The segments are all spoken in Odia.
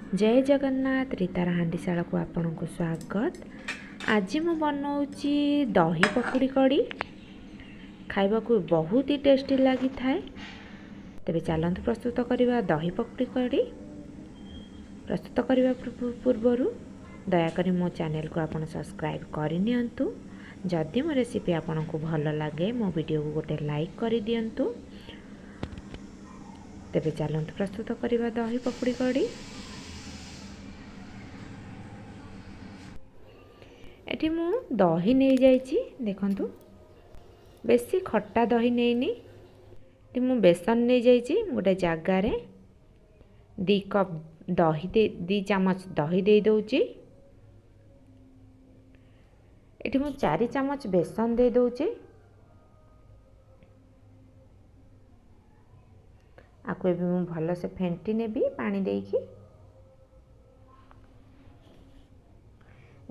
ଜୟ ଜଗନ୍ନାଥ। ରୀତାର ହାଣ୍ଡିଶାଳକୁ ଆପଣଙ୍କୁ ସ୍ୱାଗତ। ଆଜି ମୁଁ ବନାଉଛି ଦହି ପକୁଡ଼ି କଡ଼ି, ଖାଇବାକୁ ବହୁତ ହି ଟେଷ୍ଟି ଲାଗିଥାଏ। ତେବେ ଚାଲନ୍ତୁ ପ୍ରସ୍ତୁତ କରିବା ଦହି ପକୁଡ଼ି କଡ଼ି। ପ୍ରସ୍ତୁତ କରିବା ପୂର୍ବରୁ ଦୟାକରି ମୋ ଚ୍ୟାନେଲକୁ ଆପଣ ସବସ୍କ୍ରାଇବ୍ କରିନିଅନ୍ତୁ। ଯଦି ମୋ ରେସିପି ଆପଣଙ୍କୁ ଭଲ ଲାଗେ, ମୋ ଭିଡ଼ିଓକୁ ଗୋଟେ ଲାଇକ୍ କରିଦିଅନ୍ତୁ। ତେବେ ଚାଲନ୍ତୁ ପ୍ରସ୍ତୁତ କରିବା ଦହି ପକୁଡ଼ି କଡ଼ି। ଏଠି ମୁଁ ଦହି ନେଇଯାଇଛି, ଦେଖନ୍ତୁ, ବେଶୀ ଖଟା ଦହି ନେଇନି। ଏଠି ମୁଁ ବେସନ ନେଇଯାଇଛି। ଗୋଟେ ଜାଗାରେ 2 କପ୍ ଦହି, 2 ଚାମଚ ଦହି ଦେଇଦେଉଛି। ଏଠି ମୁଁ 4 ଚାମଚ ବେସନ ଦେଇଦେଉଛି। ଆକୁ ଏବେ ମୁଁ ଭଲସେ ଫେଣ୍ଟି ନେବି ପାଣି ଦେଇକି,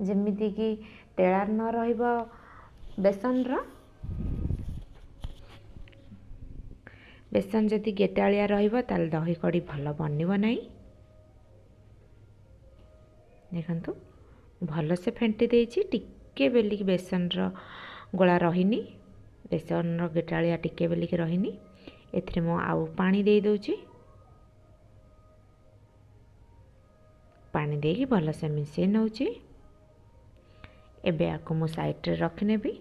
ଯେମିତିକି ଟେଳା ନ ରହିବ ବେସନର। ବେସନ ଯଦି ଗେଟାଳିଆ ରହିବ, ତାହେଲେ ଦହି କଡ଼ି ଭଲ ବନିବ ନାହିଁ। ଦେଖନ୍ତୁ, ଭଲସେ ଫେଣ୍ଟି ଦେଇଛି, ଟିକେ ବେଲିକି ବେସନର ଗୋଳା ରହିନି, ବେସନର ଗେଟାଳିଆ ଟିକେ ବେଲିକି ରହିନି। ଏଥିରେ ମୁଁ ଆଉ ପାଣି ଦେଇଦେଉଛି। ପାଣି ଦେଇକି ଭଲସେ ମିଶାଇ ନେଉଛି। ଏବେ ଆକୁ ମୁଁ ସାଇଡ଼୍ରେ ରଖିନେବି।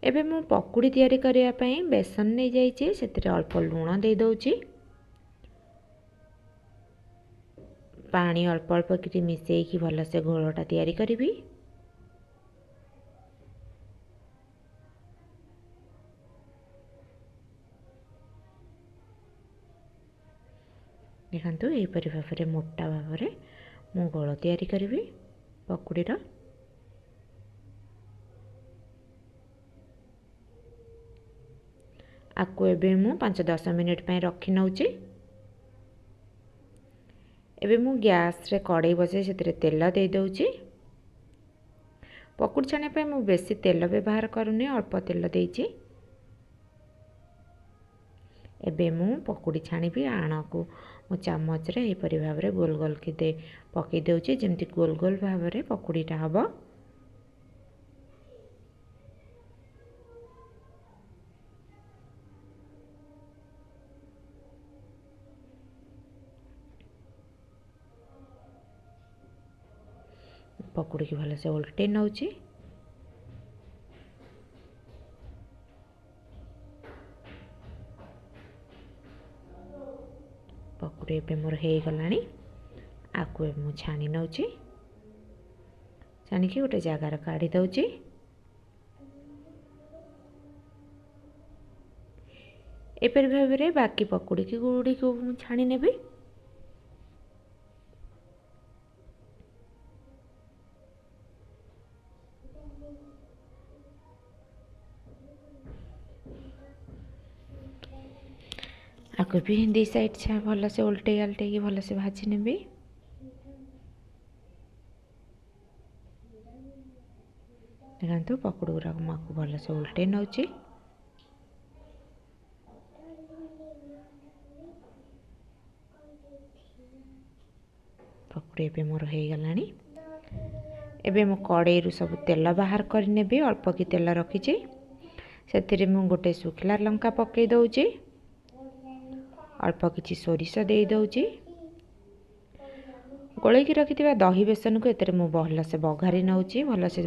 ଏବେ ମୁଁ ପକୁଡ଼ି ତିଆରି କରିବା ପାଇଁ ବେସନ ନେଇଯାଇଛି, ସେଥିରେ ଅଳ୍ପ ଲୁଣ ଦେଇଦେଉଛି। ପାଣି ଅଳ୍ପ ଅଳ୍ପ କରି ମିଶାଇକି ଭଲସେ ଘୋଳଟା ତିଆରି କରିବି। ଦେଖନ୍ତୁ, ଏହିପରି ଭାବରେ ମୋଟା ଭାବରେ ମୁଁ ଗୋଳ ତିଆରି କରିବି ପକୁଡ଼ିର। ଆକୁ ଏବେ ମୁଁ 5-10 ମିନିଟ୍ ପାଇଁ ରଖି ନେଉଛି। ଏବେ ମୁଁ ଗ୍ୟାସ୍ରେ କଡ଼େଇ ବସାଇ ସେଥିରେ ତେଲ ଦେଇଦେଉଛି। ପକୁଡ଼ି ଛାଣିବା ପାଇଁ ମୁଁ ବେଶୀ ତେଲ ବ୍ୟବହାର କରୁନି, ଅଳ୍ପ ତେଲ ଦେଇଛି। ଏବେ ମୁଁ ପକୁଡ଼ି ଛାଣିବି। ଆଣକୁ ମୁଁ ଚାମଚରେ ଏହିପରି ଭାବରେ ଗୋଲ ଗୋଲ କି ଦେଇ ପକାଇ ଦେଉଛି, ଯେମିତି ଗୋଲ ଗୋଲ ଭାବରେ ପକୁଡ଼ିଟା ହେବ। ପକୁଡ଼ିକି ଭଲସେ ଓଲଟେଇ ନେଉଛି। ପକୁଡ଼ି ଏବେ ମୋର ହେଇଗଲାଣି। ଆକୁ ଏବେ ମୁଁ ଛାଣି ନେଉଛି। ଛାଣିକି ଗୋଟେ ଜାଗାରେ କାଢ଼ି ଦେଉଛି। ଏପରି ଭାବରେ ବାକି ପକୁଡ଼ିକି ଗୁଡ଼ିକୁ ମୁଁ ଛାଣି ନେବି। ଆକୁ ବି ଦୁଇ ସାଇଡ଼୍ ଭଲସେ ଓଲଟେଇ ଆଲଟେଇକି ଭଲସେ ଭାଜି ନେବି। ଦେଖନ୍ତୁ, ପକୁଡ଼ି ଗୁଡ଼ାକ ମୁଁ ଆକୁ ଭଲସେ ଓଲଟେଇ ନେଉଛି। ପକୁଡ଼ି ଏବେ ମୋର ହେଇଗଲାଣି। ଏବେ ମୁଁ କଡ଼େଇରୁ ସବୁ ତେଲ ବାହାର କରିନେବି। ଅଳ୍ପ କି ତେଲ ରଖିଛି, ସେଥିରେ ମୁଁ ଗୋଟେ ଶୁଖିଲା ଲଙ୍କା ପକାଇ ଦେଉଛି, ଅଳ୍ପ କିଛି ସୋରିଷ ଦେଇଦେଉଛି। ଗୋଳେଇକି ରଖିଥିବା ଦହି ବେସନକୁ ଏଥିରେ ମୁଁ ଭଲସେ ବଘାରି ନେଉଛି। ଭଲସେ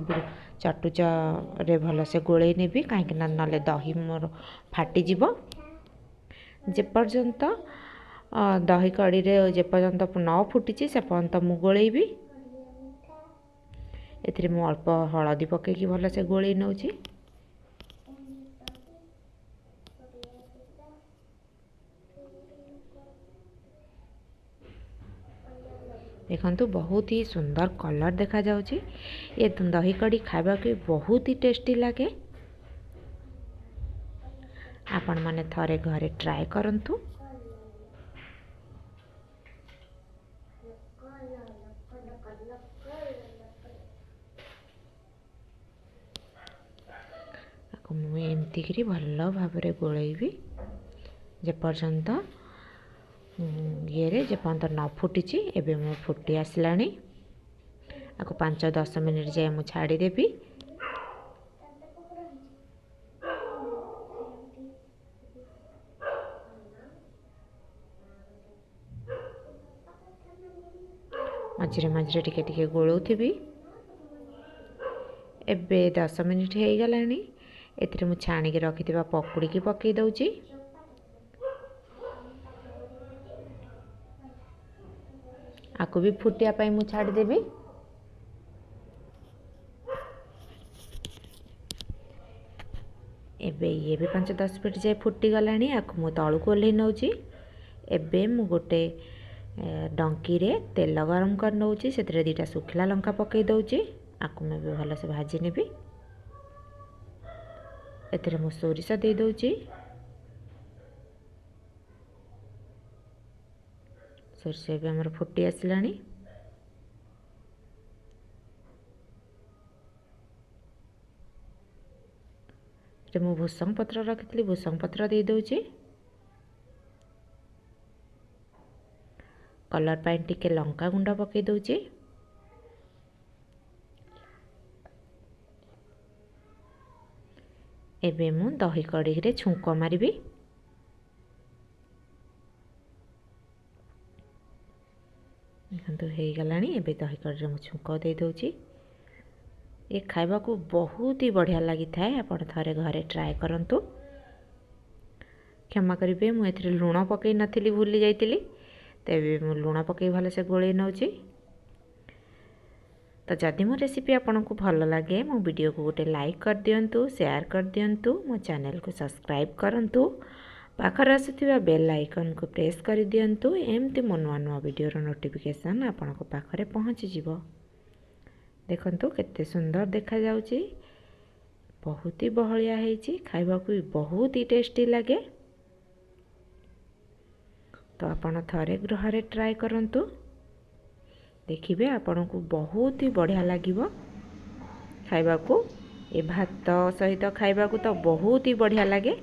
ଚଟୁଚରେ ଭଲସେ ଗୋଳେଇ ନେବି, କାହିଁକିନା ନହେଲେ ଦହି ମୋର ଫାଟିଯିବ। ଯେପର୍ଯ୍ୟନ୍ତ ଦହି କଡ଼ିରେ ଯେପର୍ଯ୍ୟନ୍ତ ନ ଫୁଟିଛି, ସେ ପର୍ଯ୍ୟନ୍ତ ମୁଁ ଗୋଳେଇବି। ଏଥିରେ ମୁଁ ଅଳ୍ପ ହଳଦୀ ପକାଇକି ଭଲସେ ଗୋଳେଇ ନେଉଛି। ଦେଖନ୍ତୁ, ବହୁତ ହି ସୁନ୍ଦର କଲର୍ ଦେଖାଯାଉଛି। ଏ ଦହି କଡ଼ି ଖାଇବାକୁ ବହୁତ ହି ଟେଷ୍ଟି ଲାଗେ। ଆପଣମାନେ ଥରେ ଘରେ ଟ୍ରାଏ କରନ୍ତୁ। ଆକୁ ମୁଁ ଏମିତିକିରି ଭଲ ଭାବରେ ଗୋଳେଇବି ଯେପର୍ଯ୍ୟନ୍ତ ଇଏରେ ଯେପର୍ଯ୍ୟନ୍ତ ନ ଫୁଟିଛି। ଏବେ ମୁଁ ଫୁଟି ଆସିଲାଣି। ଆକୁ 5-10 ମିନିଟ୍ ଯାଏ ମୁଁ ଛାଡ଼ିଦେବି। ମଝିରେ ମଝିରେ ଟିକେ ଟିକେ ଗୋଳଉଥିବି। ଏବେ 10 ମିନିଟ୍ ହେଇଗଲାଣି। ଏଥିରେ ମୁଁ ଛାଣିକି ରଖିଥିବା ପକୁଡ଼ିକି ପକାଇ ଦେଉଛି। ଆକୁ ବି ଫୁଟିବା ପାଇଁ ମୁଁ ଛାଡ଼ିଦେବି। ଏବେ ଇଏ ବି 5-10 ମିନିଟ୍ ଯାଏ ଫୁଟିଗଲାଣି। ଆକୁ ମୁଁ ତଳକୁ ଓହ୍ଲେଇ ନେଉଛି। ଏବେ ମୁଁ ଗୋଟେ ଡଙ୍କିରେ ତେଲ ଗରମ କରି ନେଉଛି। ସେଥିରେ 2ଟା ଶୁଖିଲା ଲଙ୍କା ପକାଇ ଦେଉଛି। ଆକୁ ମୁଁ ଏବେ ଭଲସେ ଭାଜି ନେବି। ଏଥିରେ ମୁଁ ସୋରିଷ ଦେଇଦେଉଛି। ସୋରିଷ ଏବେ ଆମର ଫୁଟି ଆସିଲାଣି। ଏଥିରେ ମୁଁ ଭୃସଙ୍ଗ ପତ୍ର ରଖିଥିଲି, ଭୃସଙ୍ଗ ପତ୍ର ଦେଇଦେଉଛି। କଲର୍ ପାଇଁ ଟିକେ ଲଙ୍କା ଗୁଣ୍ଡ ପକାଇ ଦେଉଛି। ଏବେ ମୁଁ ଦହି କଢ଼େଇରେ ଛୁଙ୍କ ମାରିବି। ଦେଖନ୍ତୁ, ହେଇଗଲାଣି। ଏବେ ଦହି କଢ଼େଇରେ ମୁଁ ଛୁଙ୍କ ଦେଇଦେଉଛି। ଏ ଖାଇବାକୁ ବହୁତ ହି ବଢ଼ିଆ ଲାଗିଥାଏ। ଆପଣ ଥରେ ଘରେ ଟ୍ରାଏ କରନ୍ତୁ। କ୍ଷମା କରିବେ, ମୁଁ ଏଥିରେ ଲୁଣ ପକାଇ ନଥିଲି, ଭୁଲି ଯାଇଥିଲି। ତ ଏବେ ମୁଁ ଲୁଣ ପକାଇ ଭଲସେ ଗୋଳେଇ ନେଉଛି। ତ ଯଦି ମୋ ରେସିପି ଆପଣଙ୍କୁ ଭଲ ଲାଗେ, ମୋ ଭିଡ଼ିଓକୁ ଗୋଟେ ଲାଇକ୍ କରିଦିଅନ୍ତୁ, ସେୟାର କରିଦିଅନ୍ତୁ, ମୋ ଚ୍ୟାନେଲକୁ ସବସ୍କ୍ରାଇବ୍ କରନ୍ତୁ, ପାଖରେ ଆସୁଥିବା ବେଲ୍ ଆଇକନ୍କୁ ପ୍ରେସ୍ କରିଦିଅନ୍ତୁ। ଏମିତି ମୋ ନୂଆ ନୂଆ ଭିଡ଼ିଓର ନୋଟିଫିକେସନ୍ ଆପଣଙ୍କ ପାଖରେ ପହଞ୍ଚିଯିବ। ଦେଖନ୍ତୁ କେତେ ସୁନ୍ଦର ଦେଖାଯାଉଛି। ବହୁତ ହି ବହଳିଆ ହେଇଛି, ଖାଇବାକୁ ବି ବହୁତ ହି ଟେଷ୍ଟି ଲାଗେ। ତ ଆପଣ ଥରେ ଗୃହରେ ଟ୍ରାଏ କରନ୍ତୁ, ଦେଖିବେ ଆପଣଙ୍କୁ ବହୁତ ହି ବଢ଼ିଆ ଲାଗିବ ଖାଇବାକୁ। ଏ ଭାତ ସହିତ ଖାଇବାକୁ ତ ବହୁତ ହି ବଢ଼ିଆ ଲାଗେ।